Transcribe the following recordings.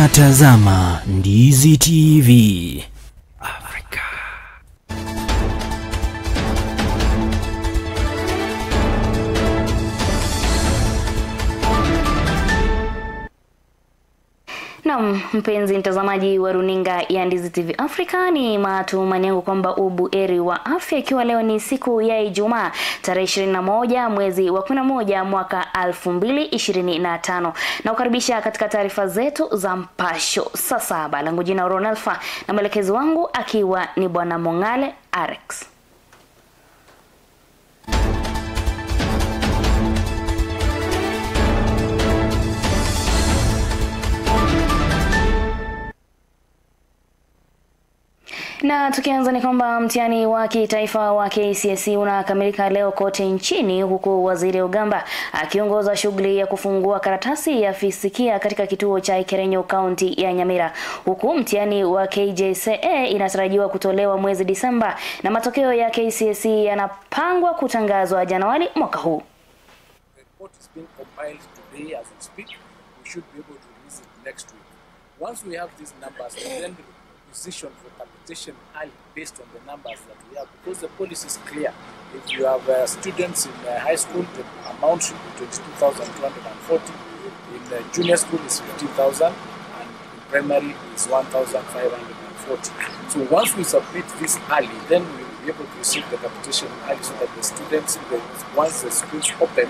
Unatazama Ndizi TV Africa. Naam, mpenzi mtazamaji wa runinga ya Ndizi TV Africa, ni matumaini yangu kwamba ubuheri wa afya, ikiwa leo ni siku ya Ijumaa tarehe 21 mwezi wa 11 mwaka 2025, na kukaribisha katika taarifa zetu za Mpasho saa saba. Langu jina Ronalfa na mwelekezi wangu akiwa ni Bwana Mongale Arex. Na tukianza ni kwamba mtihani wa kitaifa wa KCSE unakamilika leo kote nchini huku Waziri Ogamba akiongoza shughuli ya kufungua karatasi ya fisikia katika kituo cha Ikerenyo kaunti ya Nyamira, huku mtihani wa KJSEA inatarajiwa kutolewa mwezi Disemba na matokeo ya KCSE yanapangwa kutangazwa Januari mwaka huu. The report is being compiled today as we speak. We should be able to release it next week. Once we have these numbers, we then position for capitation early based on the numbers that we have, because the policy is clear. If you have students in high school, the amount should be 22,240. In junior school is 15,000 and in primary is 1,540. So once we submit this early, then we will be able to receive the capitation early so that the students, once the schools open,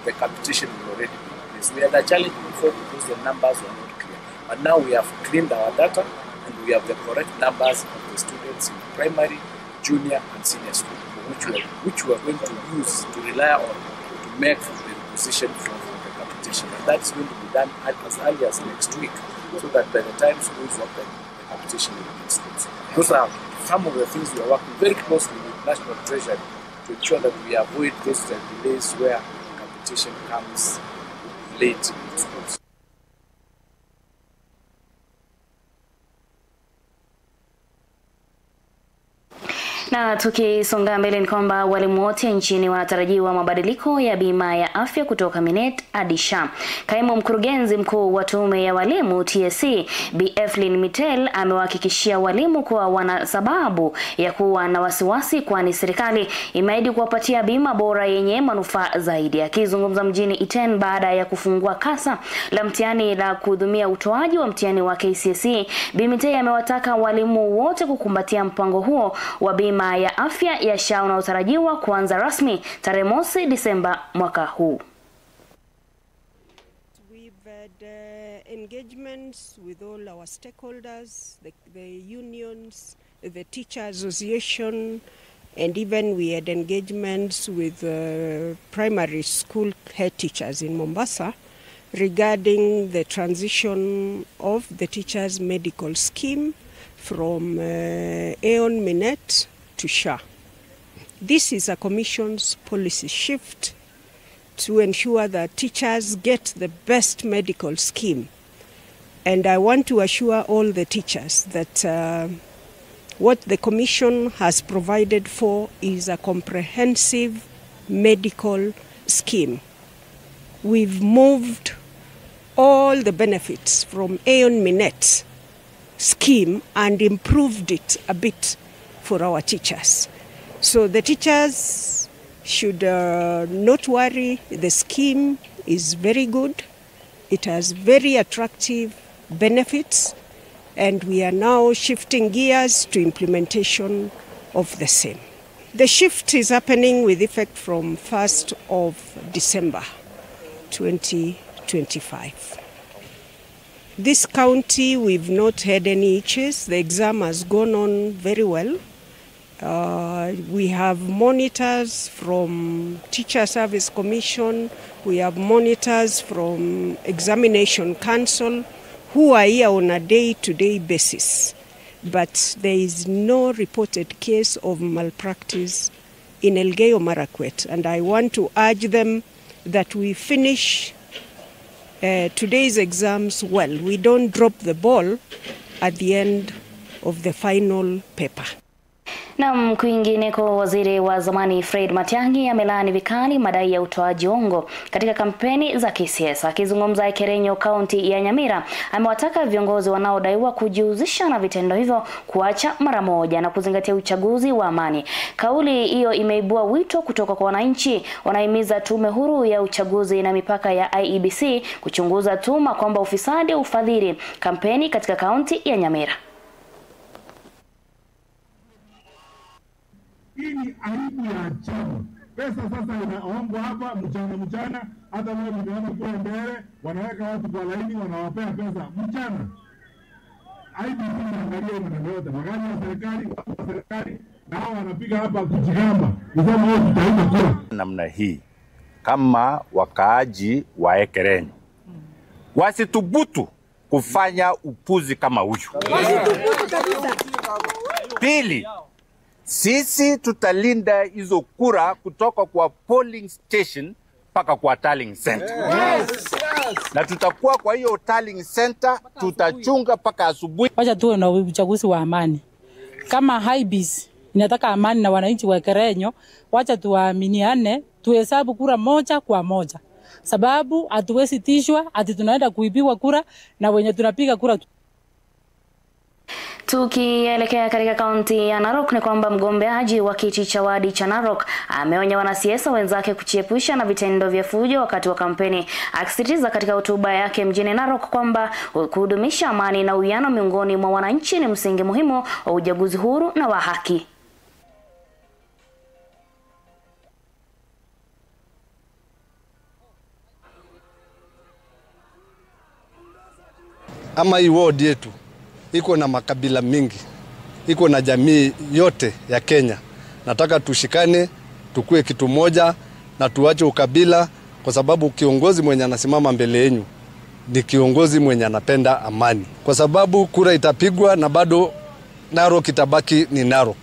the capitation will already be in place. We had a challenge before because the numbers were not clear. But now we have cleaned our data and we have the correct numbers of the students in primary, junior and senior school, which we are going to use to rely on to make the requisition for the capitation. And that's going to be done as early as next week, so that by the time schools open, the capitation will be in schools. Those are some of the things we are working very closely with National Treasury to ensure that we avoid those delays where capitation comes late in schools. Na tukisonga mbele ni kwamba walimu wote nchini wanatarajiwa mabadiliko ya bima ya afya kutoka Minet hadi SHA. Kaimu mkurugenzi mkuu wa tume ya walimu TSC Bi Evelyn Mitel amewahakikishia walimu kuwa wana sababu ya kuwa na wasiwasi, kwani serikali imeahidi kuwapatia bima bora yenye manufaa zaidi. Akizungumza mjini Iten baada ya kufungua kasa la mtihani la kuhudumia utoaji wa mtihani wa KCSE, Bi Mitel amewataka walimu wote kukumbatia mpango huo wa bima ya afya ya SHA unaotarajiwa kuanza rasmi tarehe mosi Disemba mwaka huu. We've had engagements with all our stakeholders, the unions, the teacher association, and even we had engagements with primary school head teachers in Mombasa regarding the transition of the teachers' medical scheme from Aon Minet to SHA. This is a commission's policy shift to ensure that teachers get the best medical scheme. And I want to assure all the teachers that what the commission has provided for is a comprehensive medical scheme. We've moved all the benefits from Aon Minet scheme and improved it a bit for our teachers. So the teachers should not worry. The scheme is very good. It has very attractive benefits, and we are now shifting gears to implementation of the same. The shift is happening with effect from 1st of December 2025. This county, we've not had any issues. The exam has gone on very well. We have monitors from Teacher Service Commission, we have monitors from Examination Council who are here on a day-to-day basis. But there is no reported case of malpractice in Elgeyo Marakwet, and I want to urge them that we finish today's exams well. We don't drop the ball at the end of the final paper. Naam, kwingineko, waziri wa zamani Fred Matiang'i amelaani vikali madai ya utoaji hongo katika kampeni za kisiasa. Akizungumza Ekerenyo, kaunti ya Nyamira, amewataka viongozi wanaodaiwa kujihusisha na vitendo hivyo kuacha mara moja na kuzingatia uchaguzi wa amani. Kauli hiyo imeibua wito kutoka kwa wananchi wanahimiza tume huru ya uchaguzi na mipaka ya IEBC kuchunguza tuhuma kwamba ufisadi ufadhili kampeni katika kaunti ya Nyamira. Hii ni aibu ya chama. Pesa sasa inaombwa hapa mchana mchana, hata leo nimeona kule mbele wanaweka watu kwa laini, wanawapea pesa mchana. IEBC inaangalia maneno yote, magari ya serikali, watu wa serikali, na hao wanapiga hapa kujigamba kusema wao tutaiba kura. Namna hii kama wakaaji wa Ekerenyo wasithubutu kufanya upuzi kama huyu. Pili, sisi tutalinda hizo kura kutoka kwa polling station mpaka kwa tallying center. Yes, yes. Na tutakuwa kwa hiyo tallying center tutachunga mpaka asubuhi. Wacha tuwe na uchaguzi wa amani. Kama IEBC inataka amani na wananchi wa Ekerenyo, wacha tuaminiane, tuhesabu kura moja kwa moja, sababu hatuwezi tishwa ati tunaenda kuibiwa kura na wenye tunapiga kura. Tukielekea katika kaunti ya Narok ni kwamba mgombeaji wa kiti cha wadi cha Narok ameonya wanasiasa wenzake kujiepusha na vitendo vya fujo wakati wa kampeni, akisisitiza katika hotuba yake mjini Narok kwamba kudumisha amani na uwiano miongoni mwa wananchi ni msingi muhimu wa uchaguzi huru na wa haki. Ama hii ward yetu iko na makabila mingi, iko na jamii yote ya Kenya. Nataka tushikane, tukue kitu moja na tuache ukabila, kwa sababu kiongozi mwenye anasimama mbele yenu ni kiongozi mwenye anapenda amani, kwa sababu kura itapigwa na bado Narok itabaki ni Narok.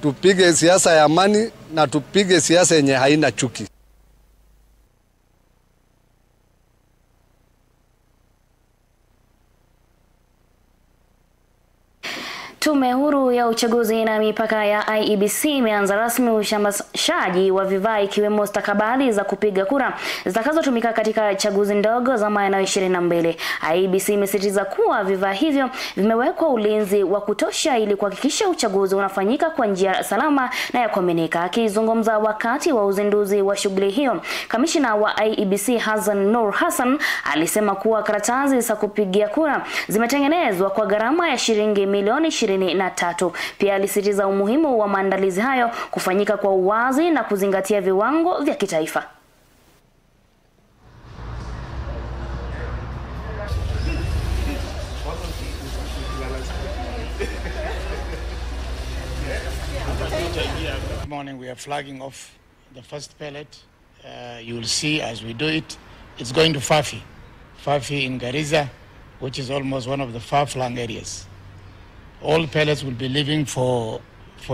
Tupige siasa ya amani na tupige siasa yenye haina chuki. Tume Huru ya Uchaguzi na Mipaka ya IEBC imeanza rasmi ushamashaji wa vifaa ikiwemo stakabadhi za kupiga kura zitakazotumika katika chaguzi ndogo za maeneo 22. IEBC imesisitiza kuwa vifaa hivyo vimewekwa ulinzi wa kutosha ili kuhakikisha uchaguzi unafanyika kwa njia salama na ya kuaminika. Akizungumza wakati wa uzinduzi wa shughuli hiyo, kamishna wa IEBC Hassan Nur Hassan alisema kuwa karatasi za kupigia kura zimetengenezwa kwa gharama ya shilingi milioni 23. Pia alisisitiza umuhimu wa maandalizi hayo kufanyika kwa uwazi na kuzingatia viwango vya kitaifa. This morning we are flagging off the first pellet. You will see as we do it, it's going to Fafi. Fafi in Garissa, which is almost one of the far-flung areas. All pellets will be leaving for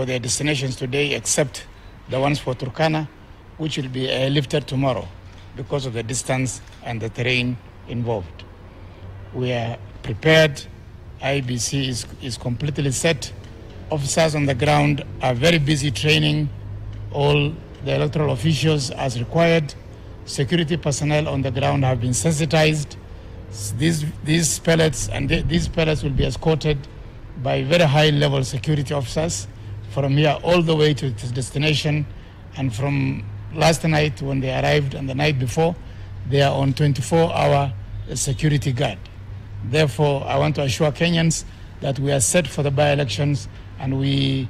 their destinations today, except the ones for Turkana, which will be lifted tomorrow because of the distance and the terrain involved. We are prepared. IEBC is completely set. Officers on the ground are very busy training all the electoral officials as required. Security personnel on the ground have been sensitized. These pellets and these pellets will be escorted by very high-level security officers from here all the way to its destination, and from last night when they arrived and the night before, they are on 24-hour security guard. Therefore, I want to assure Kenyans that we are set for the by-elections, and we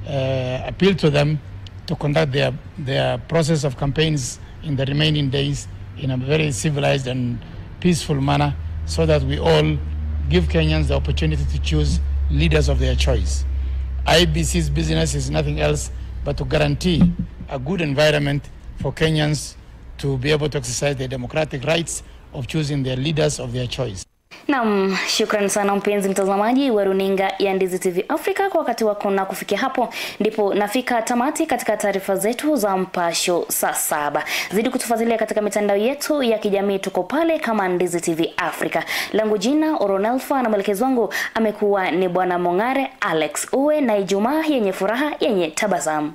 appeal to them to conduct their process of campaigns in the remaining days in a very civilized and peaceful manner, so that we all give Kenyans the opportunity to choose leaders of their choice. IEBC's business is nothing else but to guarantee a good environment for Kenyans to be able to exercise their democratic rights of choosing their leaders of their choice. Naam, shukran sana mpenzi mtazamaji wa runinga ya Ndizi TV Africa kwa wakati wako, na kufikia hapo ndipo nafika tamati katika taarifa zetu za Mpasho saa saba. Zidi kutufuatilia katika mitandao yetu ya kijamii, tuko pale kama Ndizi TV Africa. Langu jina Oronelfa na mwelekezi wangu amekuwa ni Bwana Mong'are Alex. Uwe na Ijumaa yenye furaha yenye tabasamu.